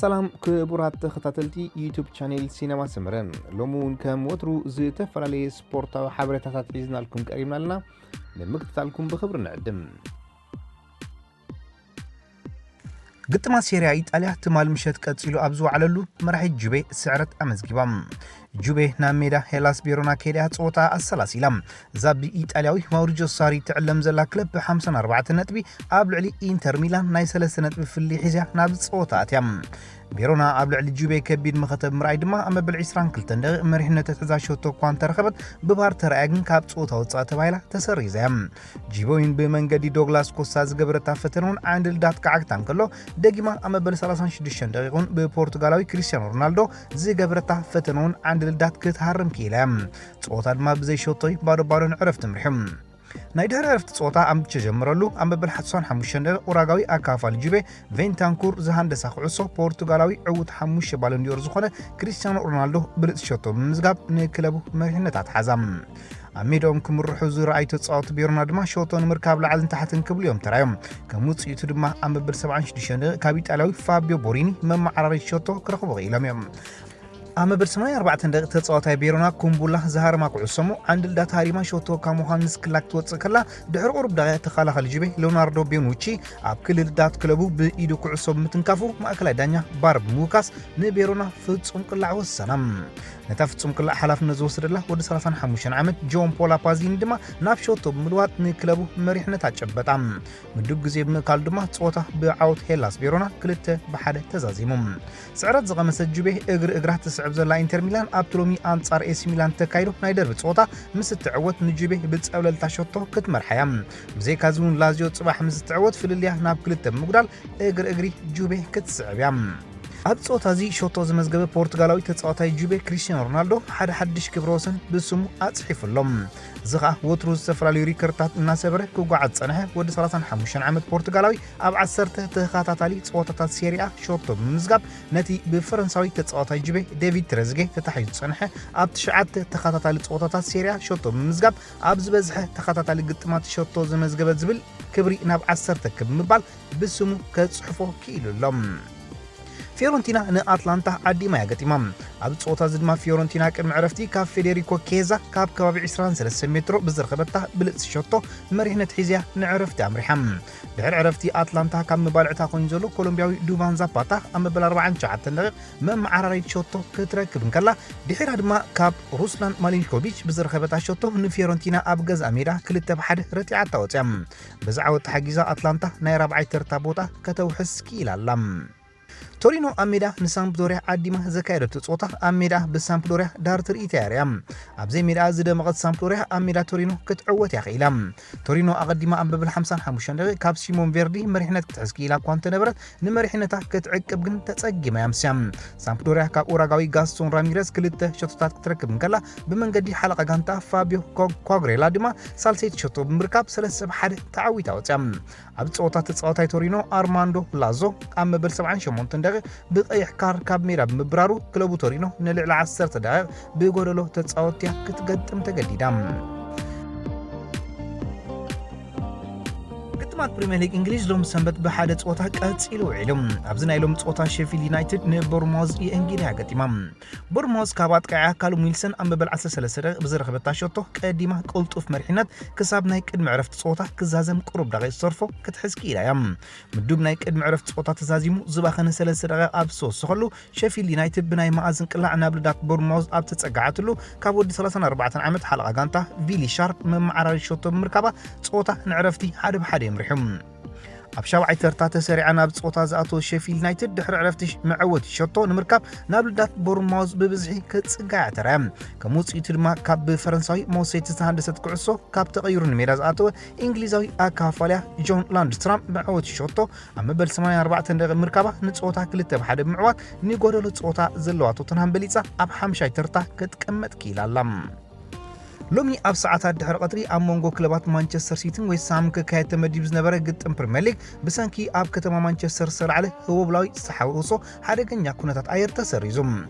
ሰላም ክቡራት ተኸታተልቲ ዩቱብ ቻኔል ሲነማ ሰመረ፣ ሎሚ እውን ከም ወትሩ ዝተፈላለየ ስፖርታዊ ሓበሬታታት ሒዝናልኩም ቀሪብና ኣለና። ንምክትታልኩም ብኽብሪ ንዕድም። ግጥማት ሴሪያ ኢጣልያ ትማል ምሸት ቀጺሉ ኣብ ዝወዓለሉ፣ መራሒት ጁቤ ስዕረት ኣመዝጊባ። ጁቤ ናብ ሜዳ ሄላስ ቬሮና ከይዳ ጸወታ ኣሰላሲላ። እዛ ብኢጣልያዊ ማውሪጆ ሳሪ ትዕለም ዘላ ክለብ ብ54 ነጥቢ ኣብ ልዕሊ ኢንተር ሚላን ናይ ሰለስተ ነጥቢ ፍልልይ ሒዝያ ናብ ጸወታ ኣትያ። ቬሮና ኣብ ልዕሊ ጁቤ ከቢድ መኸተ ብምርኣይ ድማ ኣብ መበል 22 ደቂቕ መሪሕነት ትሕዛ ሸቶ እኳ እንተረኸበት፣ ብቫር ተራእያ ግን ካብ ጸወታ ወጻእ ተባሂላ ተሰሪዛ እያ። ጂቦይን ብመንገዲ ዶግላስ ኮስታ ዝገበረታ ፈተነ እውን ዓንዲ ልዳት ክዓግታ እንከሎ፣ ደጊማ ኣብ መበል 36 ደቂቕ እውን ብፖርቱጋላዊ ክሪስቲያኖ ሮናልዶ ዝገበረታ ፈተነ እውን ዓንዲ ልዳት ክትሃርም ክኢላ እያ። ጸወታ ድማ ብዘይ ሸቶይ ባዶ ባዶ ንዕረፍቲ ኣምሪሑ። ናይ ድሕሪ ዕረፍቲ ጸወታ ኣብ ዝጀመረሉ ኣብ መበል ሓምሳን ሓሙሽተን ደቂቕ ኡራጋዊ ኣካፋሊ ጁቤ ቬንታንኩር ዝሃንደሳ ኩዕሶ ፖርቱጋላዊ ዕዉት ሓሙሽተ ባሎንዲዮር ዝኾነ ክሪስቲያኖ ሮናልዶ ብልጽቲ ሸቶ ብምምዝጋብ ንክለቡ መሪሕነት ኣትሓዛ። ኣብ ሜዳኦም ክምርሑ ዝረኣዩ ተጻወቲ ቬሮና ድማ ሸቶ ንምርካብ ላዕልን ታሕትን ክብሉ እዮም ተራዮም። ከም ውጽኢቱ ድማ ኣብ መበል 76 ደቂቕ ካብ ኢጣልያዊ ፋቢዮ ቦሪኒ መመዓራረይቲ ሸቶ ክረኽቡ ክኢሎም እዮም። ኣብ መበል 84 ደቂቕ ተጻዋታይ ቬሮና ኩምቡላ ዝሃረማ ኩዕሶ እሞ ዓንዲ ልዳት ሃሪማ ሸቶ ካብ ዮሃንስ ክላክ ትወጽእ ከላ፣ ድሕሪ ቁሩብ ደቂቕ ተኸላኻሊ ጁቤ ሌኦናርዶ ቤኑቺ ኣብ ክሊ ልዳት ክለቡ ብኢዱ ኩዕሶ ብምትንካፉ ማእከላይ ዳኛ ባር ብምውካስ ንቬሮና ፍጹም ቅላዕ ወሰና። ነታ ፍጹም ቅላዕ ሓላፍነት ዝወሰደላ ወዲ 35 ዓመት ጆን ፖላ ፓዚኒ ድማ ናብ ሸቶ ብምልዋጥ ንክለቡ መሪሕነት ኣጨበጣ። ምዱብ ግዜ ብምእካሉ ድማ ጸወታ ብዓወት ሄላስ ቬሮና ክልተ ብሓደ ተዛዚሙ። ስዕረት ዝቐመሰት ጁቤ እግሪ እግራ ትስዕብ ዘላ ኢንተር ሚላን ኣብቲ ሎሚ ኣንጻር ኤሲ ሚላን ተካይዶ ናይ ደርቢ ጸወታ ምስ እትዕወት ንጁቤ ብጸብለልታ ሸቶ ክትመርሓ እያ። ብዘይካዚ እውን ላዚዮ ጽባሕ ምስ እትዕወት ፍልልያ ናብ ክልተ ብምጉዳል እግሪ እግሪ ጁቤ ክትስዕብ እያ። ኣብ ጸወታ እዚ ሸቶ ዘመዝገበ ፖርቱጋላዊ ተጻዋታይ ጁቤ ክሪስቲያኖ ሮናልዶ ሓደ ሓድሽ ክብረ ወሰን ብስሙ ኣጽሒፉ ኣሎ። እዚ ኸኣ ወትሩ ዝተፈላለዩ ሪከርድታት እናሰበረ ክጓዓዝ ዝጸንሐ ወዲ 35 ዓመት ፖርቱጋላዊ ኣብ 10 ተኸታታሊ ጸወታታት ሴሪኣ ሸቶ ብምምዝጋብ ነቲ ብፈረንሳዊ ተጻዋታይ ጁቤ ዴቪድ ትረዝጌ ተታሒዙ ዝጸንሐ ኣብ ትሽዓተ ተኸታታሊ ጸወታታት ሴሪኣ ሸቶ ብምምዝጋብ ኣብ ዝበዝሐ ተኸታታሊ ግጥማት ሸቶ ዘመዝገበ ዝብል ክብሪ ናብ 10 ክብ ምባል ብስሙ ከጽሕፎ ክኢሉ ኣሎ። ፊዮረንቲና ንኣትላንታ ዓዲማ እያ ገጢማ። ኣብ ጸወታ እዚ ድማ ፊዮረንቲና ቅድሚ ዕረፍቲ ካብ ፌዴሪኮ ኬዛ ካብ ከባቢ 23 ሜትሮ ብዝረኸበታ ብልጽቲ ሸቶ መሪሕነት ሒዝያ ንዕረፍቲ ኣምሪሓ። ድሕሪ ዕረፍቲ ኣትላንታ ካብ መባልዕታ ኮይኑ ዘሎ ኮሎምቢያዊ ዱቫን ዛፓታ ኣብ መበል 49 ደቂቕ መመዓራረይቲ ሸቶ ክትረክብ እንከላ፣ ድሒራ ድማ ካብ ሩስላን ማሊንኮቪች ብዝረኸበታ ሸቶ ንፊዮረንቲና ኣብ ገዛእ ሜዳ ክልተ ብሓደ ረቲዓታ ወፅያ። በዚ ዓወት ተሓጊዛ ኣትላንታ ናይ ራብዓይ ተርታ ቦታ ከተውሕስ ክኢላ ኣላ። ቶሪኖ ኣብ ሜዳ ንሳምፕዶርያ ዓዲማ ዘካየደቶ ጸወታ ኣብ ሜዳ ብሳምፕዶርያ ዳር ትርኢት እያ ኣርያ። ኣብዘይ ሜዳ ዝደመቐት ሳምፕዶርያ ኣብ ሜዳ ቶሪኖ ክትዕወት እያ ክኢላ። ቶሪኖ ኣቐዲማ ኣብ መበል 55 ደቂቕ ካብ ሲሞን ቬርዲ መሪሕነት ክትሕዝ ክኢላ እኳ እንተነበረት፣ ንመሪሕነታ ክትዕቅብ ግን ተጸጊማ እያ ኣምስያ። ሳምፕዶርያ ካብ ኡራጋዊ ጋስቶን ራሚረስ ክልተ ሸቶታት ክትረክብ እንከላ፣ ብመንገዲ ሓለቓ ጋንታ ፋቢዮ ኳ-፣ ኳግሬላ ድማ ሳልሰይቲ ሸቶ ብምርካብ ሰለስተ ብሓደ ተዓዊታ ወፅያ። ኣብ ጸወታ ተጻዋታይ ቶሪኖ ኣርማንዶ ላዞ ኣብ መበል 78 ደቂቕ ብቐይሕ ካርድ ካብ ሜዳ ብምብራሩ፣ ክለቡ ቶሪኖ ንልዕሊ 10 ደቂቕ ብጎደሎ ተጻወትቲ እያ ክትገጥም ተገዲዳ። ግጥማት ፕሪምየር ሊግ እንግሊዝ ሎም ሰንበት ብሓደ ጸወታ ቀጺሉ ውዒሉ። ኣብዚ ናይ ሎም ጸወታ ሼፊልድ ዩናይትድ ንቦርማውዝ የእንጊዳ ገጢማ። ቦርማውዝ ካብ ኣጥቃዒ ካሉም ዊልሰን ኣብ መበል 13 ደቂቕ ብዝረኸበታ ሸቶ ቀዲማ ቅልጡፍ መሪሕነት ክሳብ ናይ ቅድሚ ዕረፍቲ ጸወታ ክዛዘም ቅሩብ ደቂቕ ዝተርፎ ክትሕዝ ክኢላ እያ። ምዱብ ናይ ቅድሚ ዕረፍቲ ጸወታ ተዛዚሙ ዝባኸነ ሰለስተ ደቂቕ ኣብ ዝወሰኸሉ፣ ሼፊልድ ዩናይትድ ብናይ መኣዝን ቅላዕ ናብ ልዳት ቦርማውዝ ኣብ ተጸጋዓትሉ፣ ካብ ወዲ 34 ዓመት ሓለቓ ጋንታ ቪሊ ሻርፕ መመዓራሪ ሸቶ ብምርካባ ጸወታ ንዕረፍቲ ሓደ ብሓደ የምሪሑ። ኣብ ሻብዓይ ተርታ ተሰሪዓ ናብ ጸወታ ዝኣተወ ሼፊልድ ዩናይትድ ድሕሪ ዕረፍቲ መዐወቲ ሸቶ ንምርካብ ናብ ልዳት ቦርማውዝ ብብዝሒ ክጽጋዕ ተራእያ። ከም ውጽኢቱ ድማ ካብ ብፈረንሳዊ ሞሴት ዝተሃንደሰት ኩዕሶ ካብ ተቐይሩ ንሜዳ ዝኣተወ እንግሊዛዊ ኣካፋልያ ጆን ላንድስትራም መዐወቲ ሸቶ ኣብ መበል 84 ደቂቕ ምርካባ ንጸወታ ክልተ ብሓደ ብምዕዋት ንጎደሎ ጸወታ ዘለዋ ቶተንሃም በሊጻ ኣብ ሓምሻይ ተርታ ክትቅመጥ ክኢላ ኣላ። ሎሚ ኣብ ሰዓታት ድሕሪ ቀትሪ ኣብ መንጎ ክለባት ማንቸስተር ሲቲን ዌስትሃምን ክካየድ ተመዲቡ ዝነበረ ግጥም ፕሪምየር ሊግ፣ ብሰንኪ ኣብ ከተማ ማንቸስተር ዝተላዕለ ህቦብላዊ ዝተሓወሶ ሓደገኛ ኩነታት ኣየር ተሰሪዙ።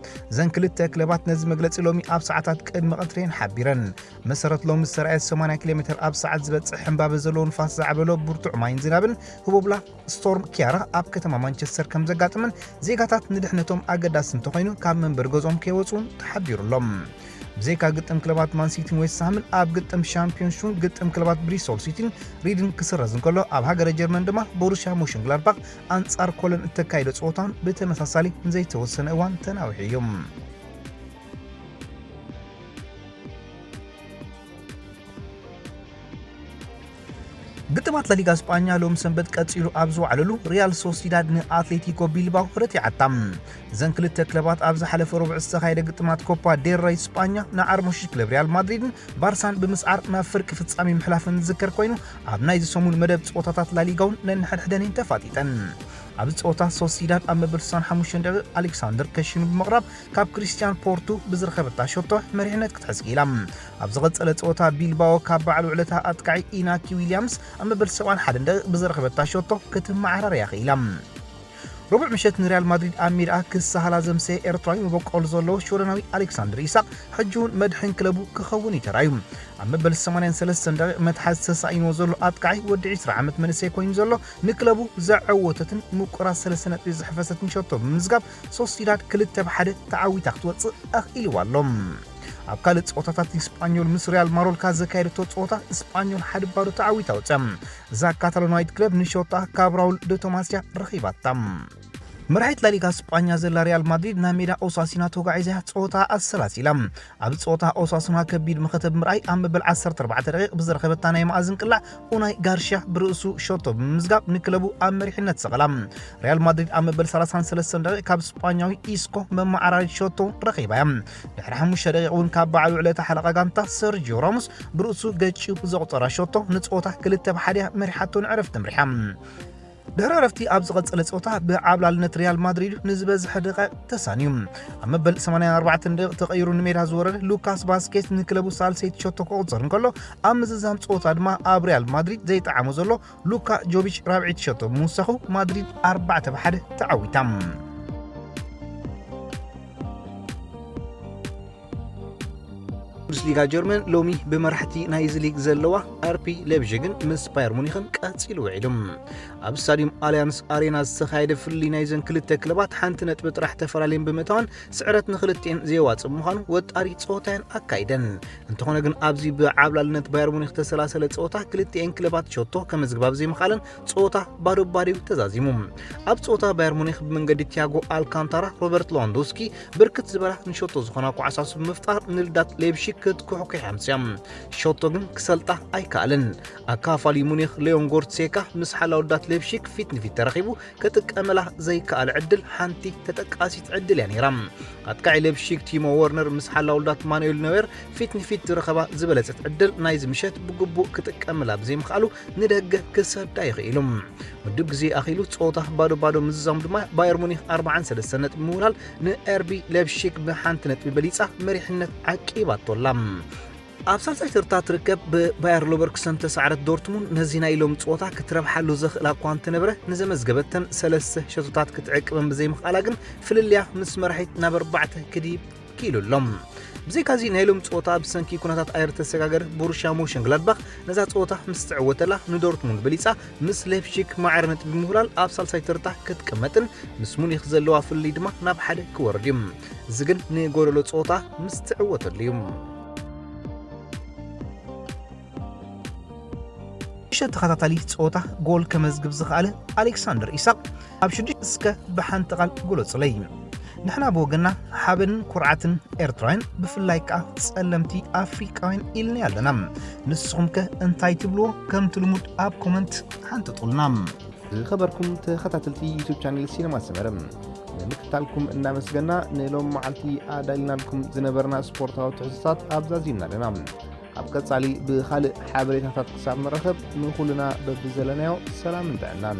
እዘን ክልተ ክለባት ነዚ መግለጺ ሎሚ ኣብ ሰዓታት ቅድሚ ቀትሪ እየን ሓቢረን። መሰረት ሎሚ ዝተራእየ ሰማንያ ኪሎ ሜትር ኣብ ሰዓት ዝበጽሕ ሕምባበ ዘለዎ ንፋስ ዝዓበሎ ብርቱዕ ማይን ዝናብን ህቦብላ ስቶርም ኪያራ ኣብ ከተማ ማንቸስተር ከም ዘጋጥምን ዜጋታት ንድሕነቶም ኣገዳሲ እንተኾይኑ ካብ መንበሪ ገዝኦም ከይወፁን ተሓቢሩሎም። ብዘይካ ግጥም ክለባት ማንሲቲን ዌስትሃምን ኣብ ግጥም ሻምፒዮንስ ሹን ግጥም ክለባት ብሪስቶል ሲቲን ሪድን ክስረዝ እንከሎ፣ ኣብ ሃገረ ጀርመን ድማ ቦሩሲያ ሞሽንግላድባክ ኣንጻር ኮለን እተካይዶ ፀወታን ብተመሳሳሊ ንዘይተወሰነ እዋን ተናዊሑ እዩ። ግጥማት ላሊጋ ስጳኛ ሎም ሰንበት ቀጺሉ ኣብ ዝወዓለሉ፣ ሪያል ሶሲዳድ ንኣትሌቲኮ ቢልባው ረቲዓታ። እዘን ክልተ ክለባት ኣብ ዝሓለፈ ረቡዕ ዝተኻየደ ግጥማት ኮፓ ዴል ረይ ስጳኛ ንዓርሞሽሽ ክለብ ሪያል ማድሪድን ባርሳን ብምስዓር ናብ ፍርቂ ፍጻሜ ምሕላፈን ዝዝከር ኮይኑ፣ ኣብ ናይዚ ሰሙን መደብ ጸወታታት ላሊጋ እውን ነንሕድሕደን እየን ተፋጢጠን። ኣብዚ ጸወታ ሶሲዳድ ኣብ መበል ስሳን ሓሙሽተን ደቂቕ ኣሌክሳንደር ከሽኑ ብምቕራብ ካብ ክሪስቲያን ፖርቱ ብዝረኸበታ ሸቶ መሪሕነት ክትሕዝ ክኢላ። ኣብ ዝቐጸለ ጸወታ ቢልባኦ ካብ በዓል ውዕለታ ኣጥቃዒ ኢናኪ ዊልያምስ ኣብ መበል ሰብዓን ሓደን ደቂቕ ብዝረኸበታ ሸቶ ክትመዓራርያ ክኢላ። ረቡዕ ምሸት ንሪያል ማድሪድ ኣብ ሜዳኣ ክሳሃላ ዘምሰየ ኤርትራዊ መበቆል ዘለዎ ሽወደናዊ ኣሌክሳንደር ኢሳቕ ሕጂ እውን መድሕን ክለቡ ክኸውን እዩ ተራእዩ። ኣብ መበል ሰማንያን ሰለስተን ደቂቕ መትሓዝ ተሳኢንዎ ዘሎ ኣጥቃዒ ወዲ ዕስራ ዓመት መንእሰይ ኮይኑ ዘሎ ንክለቡ ዘዐወተትን ምቁራት ሰለስተ ነጥቢ ዘሕፈሰትን ሸቶ ብምምዝጋብ ሶሲዳድ ክልተ ብ ሓደ ተዓዊታ ክትወጽእ ኣኽኢልዋ ኣሎ። ኣብ ካልእ ጸወታታት ስጳኞል ምስ ሪያል ማሮልካ ዘካየደቶ ጸወታ ስጳኞል ሓደ ባዶ ተዓዊታ ወጽያ። እዛ ካታሎናዊት ክለብ ንሸወጣ ካብ ራውል ደ ቶማስ እያ ረኺባታ። መራሒት ላሊጋ ስጳኛ ዘላ ሪያል ማድሪድ ናብ ሜዳ ኦሳሲና ተጓዒዛ እያ ጸወታ ኣሰላሲላ። ኣብ ጸወታ ኦሳሱና ከቢድ መኸተ ብምርኣይ ኣብ መበል ዓሰርተ ኣርባዕተ ደቂቕ ብዝረኸበታ ናይ መኣዝን ቅላዕ ኡናይ ጋርሽያ ብርእሱ ሸቶ ብምምዝጋብ ንክለቡ ኣብ መሪሕነት ሰቐላ። ሪያል ማድሪድ ኣብ መበል ሰላሳን ሰለስተን ደቂቕ ካብ ስጳኛዊ ኢስኮ መመዓራሪት ሸቶ ረኺባ እያ። ድሕሪ ሓሙሽተ ደቂቕ እውን ካብ በዓል ውዕለታ ሓለቓ ጋንታ ሰርጂዮ ራሞስ ብርእሱ ገጭዩ ብዘቑጸራ ሸቶ ንጸወታ ክልተ ብ ሓደ እያ መሪሓቶ ንዕረፍቲ ኣምሪሓ። ድሕሪ ዕረፍቲ ኣብ ዝቐጸለ ጸወታ ብዓብላልነት ሪያል ማድሪድ ንዝበዝሐ ደቂቕ ተሳንዩ። ኣብ መበል ሰማንያን ኣርባዕተን ደቂቕ ተቐይሩ ንሜዳ ዝወረደ ሉካስ ቫስኬዝ ንክለቡ ሳልሰይቲ ሸቶ ከቑጽር እንከሎ፣ ኣብ ምዝዛም ጸወታ ድማ ኣብ ሪያል ማድሪድ ዘይጠዓሞ ዘሎ ሉካ ጆቪች ራብዐይቲ ሸቶ ብምውሳኹ ማድሪድ ኣርባዕተ ብ ሓደ ተዓዊታ። ቡንደስሊጋ ጀርመን ሎሚ ብመራሕቲ ናይዚ ሊግ ዘለዋ ኣርቢ ሌብዥግን ምስ ባየር ሙኒኽን ቀጺሉ ውዒሉ። ኣብ ስታዲየም ኣልያንስ ኣሬና ዝተኻየደ ፍልልይ ናይዘን ክልተ ክለባት ሓንቲ ነጥቢ ጥራሕ ተፈላለየን ብምእታወን ስዕረት ንክልቲኤን ዘየዋጽእ ብምዃኑ ወጣሪ ጸወታየን ኣካይደን። እንተኾነ ግን ኣብዚ ብዓብላልነት ባየር ሙኒኽ ዝተሰላሰለ ጸወታ ክልቲኤን ክለባት ሸቶ ከመዝግባ ብዘይምኽኣለን ጸወታ ባዶ ባዶ እዩ ተዛዚሙ። ኣብ ጸወታ ባየር ሙኒኽ ብመንገዲ ቲያጎ ኣልካንታራ፣ ሮበርት ሌዋንዶስኪ ብርክት ዝበላ ንሸቶ ዝኾና ኳዕሳሱ ብምፍጣር ንልዳት ሌብሺክ ክትኩሕኩሕ ኣምስያ። ሸቶ ግን ክሰልጣ ኣይከኣለን። ኣካፋሊ ሙኒኽ ሌዮን ጎርትሴካ ምስ ሓላው ልዳት ሌብሺክ ፊት ንፊት ተረኺቡ ክጥቀመላ ዘይከኣለ ዕድል ሓንቲ ተጠቃሲት ዕድል እያ ነይራ። ኣጥቃዒ ሌብሺክ ቲሞ ወርነር ምስ ሓላው ልዳት ማኑኤል ኖየር ፊት ንፊት ዝረኸባ ዝበለጸት ዕድል ናይዚ ምሸት ብግቡእ ክጥቀመላ ብዘይምኽኣሉ ንደገ ክሰዳ ይኽኢሉ። ውድብ ግዜ ኣኺሉ ጸወታ ባዶ ባዶ ምዝዛሙ ድማ ባየር ሙኒኽ ኣርባዓን ሰለስተን ነጥቢ ምውላል ንኤርቢ ሌብሺክ ብሓንቲ ነጥቢ በሊጻ መሪሕነት ዓቂባቶ ኣላ። ኣብ ሳልሳይ ተርታ ትርከብ ብባየር ሎቨርኩሰን ተሳዕረት ዶርትሙንድ ነዚ ናይ ሎም ጸወታ ክትረብሓሉ ዘኽእላ እኳ እንተነበረ ንዘመዝገበተን ሰለስተ ሸቶታት ክትዕቅበን ብዘይምኽኣላ ግን ፍልልያ ምስ መራሒት ናብ ኣርባዕተ ክድይብ ክኢሉ ኣሎ። ብዘይካዚ ናይ ሎም ጸወታ ብሰንኪ ኩነታት ኣየር ተሰጋገረ ቦሩሽያ ሞንሸንግላድባኽ ነዛ ጸወታ ምስ ትዕወተላ ንዶርትሙንድ በሊጻ ምስ ሌፕሺክ ማዕረ ነጥቢ ምውላል ኣብ ሳልሳይ ተርታ ክትቅመጥን ምስ ሙኒኽ ዘለዋ ፍልልይ ድማ ናብ ሓደ ክወርድ እዩ። እዚ ግን ንጎደሎ ጸወታ ምስ ትዕወተሉ እዩ። ሽዱሽተ ተኸታታሊ ጸወታ ጎል ከመዝግብ ዝኸኣለ ኣሌክሳንደር ኢሳቕ ኣብ ሽዱሽተ እስከ ብሓንቲ ቃል ግለጹለይ። ንሕና ብወገንና ሓበንን ኩርዓትን ኤርትራውያን ብፍላይ ከኣ ጸለምቲ ኣፍሪቃውያን ኢልናዮ ኣለና። ንስኹም ከ እንታይ ትብልዎ? ከምቲ ልሙድ ኣብ ኮመንት ሓንጥጡልና። ዝኸበርኩም ተኸታተልቲ ዩቱብ ቻነል ሲነማ ሰመረ ንምክትታልኩም እናመስገና ንሎም መዓልቲ ኣዳሊናልኩም ዝነበርና ስፖርታዊ ትሕዝቶታት ኣብዛዚምና ኣለና። ኣብ ቀጻሊ ብኻልእ ሓበሬታታት ክሳብ ንራኸብ ንኹልና በብዘለናዮ ሰላምን ጥዕናን።